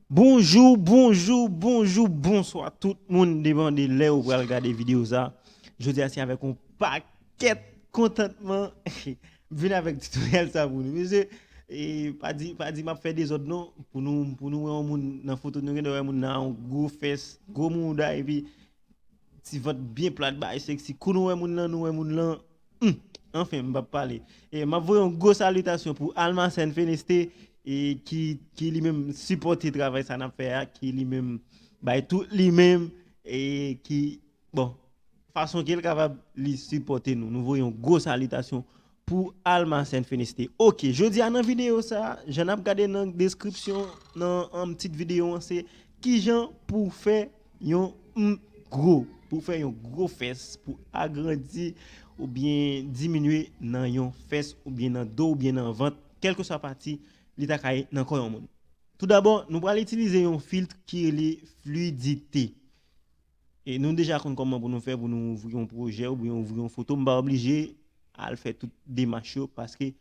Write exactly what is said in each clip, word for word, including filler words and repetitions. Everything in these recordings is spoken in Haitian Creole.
Bonjou, bonjou, bonjou, bonswa tout moun, depann de lè ou pral gade videyo sa. Jodi a se avèk yon pakèt kontantman vin avèk tutorial sa pou nou. Mesye, e pa di, pa di m ap fè dezòd non, pou nou, pou nou wè yon moun nan foto, nou gen dwa wè moun nan yon gwo fès, gwo mouda, epi ti vant byen plat, bay seksi. Kou nou wè moun lan, nou wè moun lan. Hmm, anfen, m p ap pale. E m ap voye yon gwo salitasyon pou Almacen Feneste, e ki, ki li menm sipòte travay sa n ap fè a, ki li menm bay tout li menm, e ki, bon, fason ke l kapab, li sipòte nou. Nou voye yon gwo salitasyon pou Almacen Feneste. Ok, jodi a nan videyo sa, jan n ap gade nan deskripsyon, nan, um, tit videyo an, se kijan pou fè yon m gwo, pou fè yon gwo fès, pou agrandi oubyen diminye nan yon fès, oubyen nan do, oubyen nan vant, kèlkeswa pati li ta ka ye nan kò yon moun. Toudabò, nou pral itilize yon filt ki rele Fluidité. E nou deja konn kòman pou nou fè pou nou ouvri yon pwojè oubyen ouvri yon foto. M pa oblije al fè tout demach yo paske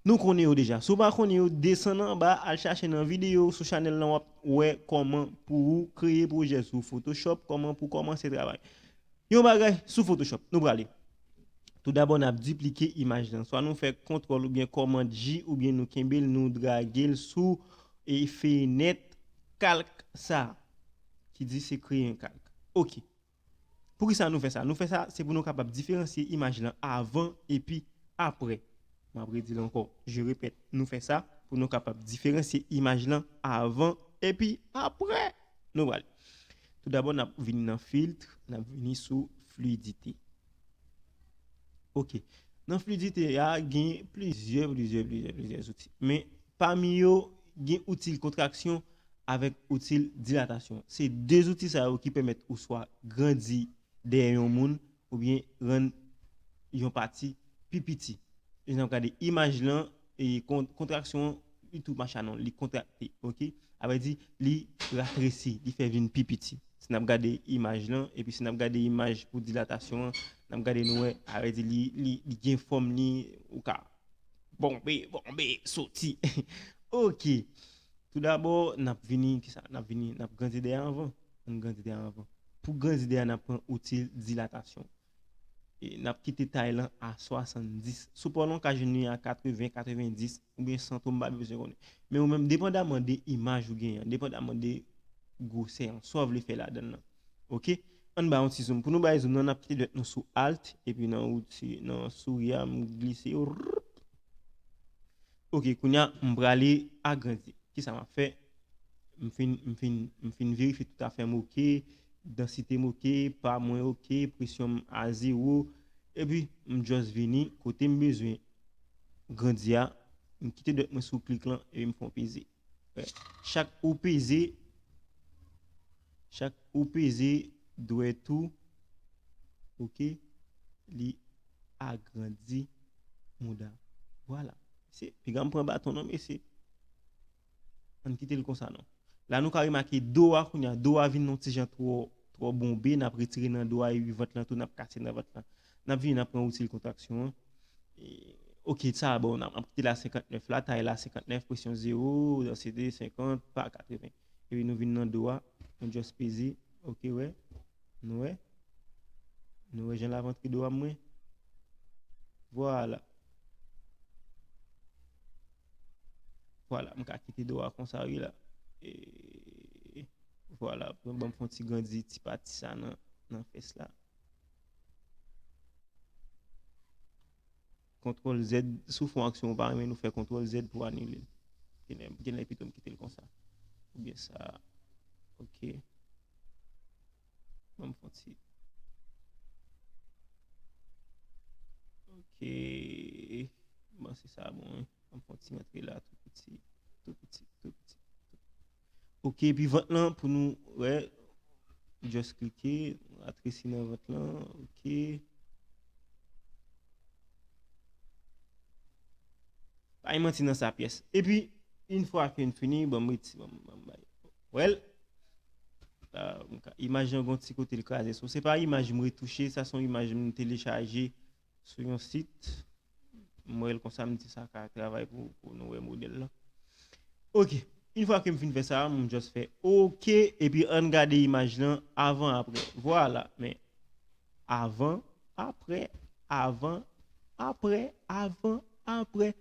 nou konnen yo deja. Si w pa konnen yo, desann anba, al chache nan videyo sou chanèl lan, w ap wè kòman pou ou kreye pwojè sou Photoshop, kòman pou kòmanse travay. Yon bagay sou Photoshop, nou prale. Toudabò, n ap diplike imaj lan. Swa nou fè kontwòl oubyen kòmand J, oubyen nou kenbe l, nou drage l sou e fenèt kalk sa a, ki di se kreye yon kalk. Ok. Poukisa nou fè sa? Nou fè sa, se pou nou kapab diferansye imaj lan avan epi aprè. M ap redi l ankò, je répète, nou fè sa pou nou kapab diferansye imaj lan avan epi aprè. Nou prale. Toudabò, n ap vini nan filtre, n ap vini sou fluidité. Ok. Nan fluidité a, gen plizyè, plizyè, plizyè, plizyè zouti. Men, pami yo, gen outil kontraksyon avèk outil dilatasyon. Se de zouti sa yo ki pèmèt ou swa grandi dèyè yon moun oubyen rann yon pati pi piti. Jan n ap gade imaj lan, e kon-, kontraksyon an, li tou mache a non, li kontrakte, ok? Sa vle di, li ratresi, li fè vin pi piti. Si n ap gade imaj lan, epi si n ap gade imaj pou dilatasyon an, n ap gade nou wè, sa vle di, li, li, li gen fòm li, ou ka bonbe, bonbe, soti. Ok. Toudabò, n ap vini, kisa? N ap vini, n ap grandi dèyè anvan. Ann grandi dèyè anvan. Pou grandi dèyè, n ap pran outil dilatasyon. E n ap kite tay lan a swasanndis. Sou pòl lan, w ka jwenn li a katreven, katrevendis, oubyen san tou, m pa bezwen konnen. Men ou menm, depandaman de imaj ou genyen, depandaman de gwosè an, sa w vle fè ladan l lan. Ok? Ann ba yon ti zoom. Pou nou bay zoom nan, n ap kite dwèt nou sou Alt, epi nan outi, nan souri a, m glise. Ok, kounye a, m prale agrandi. Kisa m ap fè? M fin, m fin, m fin verifye tout afè m ok, dansite m ok, pa mwen ok, presyon m a zewo, epi m just vini kote m bezwen grandi a, m kite dwèt mwen sou klik lan, epi m fè yon peze. Wè. Chak ou peze, chak ou peze dwèt ou, ok, li agrandi mouda. Vwala. Se, piga m pran baton non, mesye. Ann kite l konsa non. La, nou ka remake do a kounye a. Do a vin yon ti jan twò, twò bonbe. N ap retire nan do a, epi vant lan tou, n ap kase nan vant lan. N ap vini, n ap pran outil kontraksyon an. E, ok, sa a bon, n ap, n ap kite la senkantnèf la, tay la senkantnèf, presyon zewo, dansite senkant, pa katreven. Epi nou vin nan do a, nou just peze, ok, wè. Nou wè? Nou wè jan l ap antre do a mwen? Vwala. Vwala, m ka kite do a konsa wi la. E, vwala, ban m fè yon ti grandi ti pati sa nan, nan fès la. Kontwòl Z, si w fè yon aksyon ou pa renmen, nou fè kontwòl Z pou anile l. Genlè, genlè pito m kite l konsa. Oubyen sa. Ok. Ban m fè yon ti. Ok. Bon, se sa, bon, wi. Ban m fè yon ti rantre la, tou piti, tou piti, tou piti. Ok, epi vant lan, pou nou wè, just klike, ratresi nan vant lan, ok. Pa gen manti nan sa pyès. Epi, yon fwa ke n fini, ban m reti, ban m, ban m bay. Well, la, m ka, imaj lan gon ti kote l kraze. So, se pa imaj m retouche, sa se yon imaj m telechaje sou yon sit. M wè l konsa, m di sa ka travay pou, pou nou wè modèl lan. Ok. Yon fwa ke m fin fè sa, m just fè OK, epi ann gade imaj lan avan apre. Vwala, men avan, apre, avan, apre, avan, apre.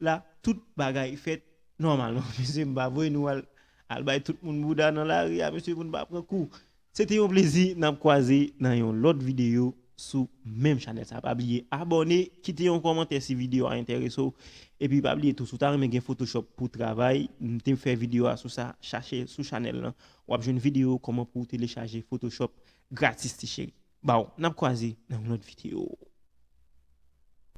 La, tout bagay fèt nòmalman. Mesye, m pa voye nou al, al bay tout moun bouda nan lari a, mesye, pou n pa pran kou. Se te yon plezi, n ap kwaze nan yon lòt videyo sou menm chanèl sa. Pa bliye abòne, kite yon kòmantè si videyo a enterese w. Epi pa bliye tou, si w ta renmen gen Photoshop pou travay, m te fè videyo a sou sa, chache sou chanèl lan. W ap jwenn videyo kòman pou w telechaje Photoshop gratis, ti cheri. Baw, n ap kwaze nan yon lòt videyo.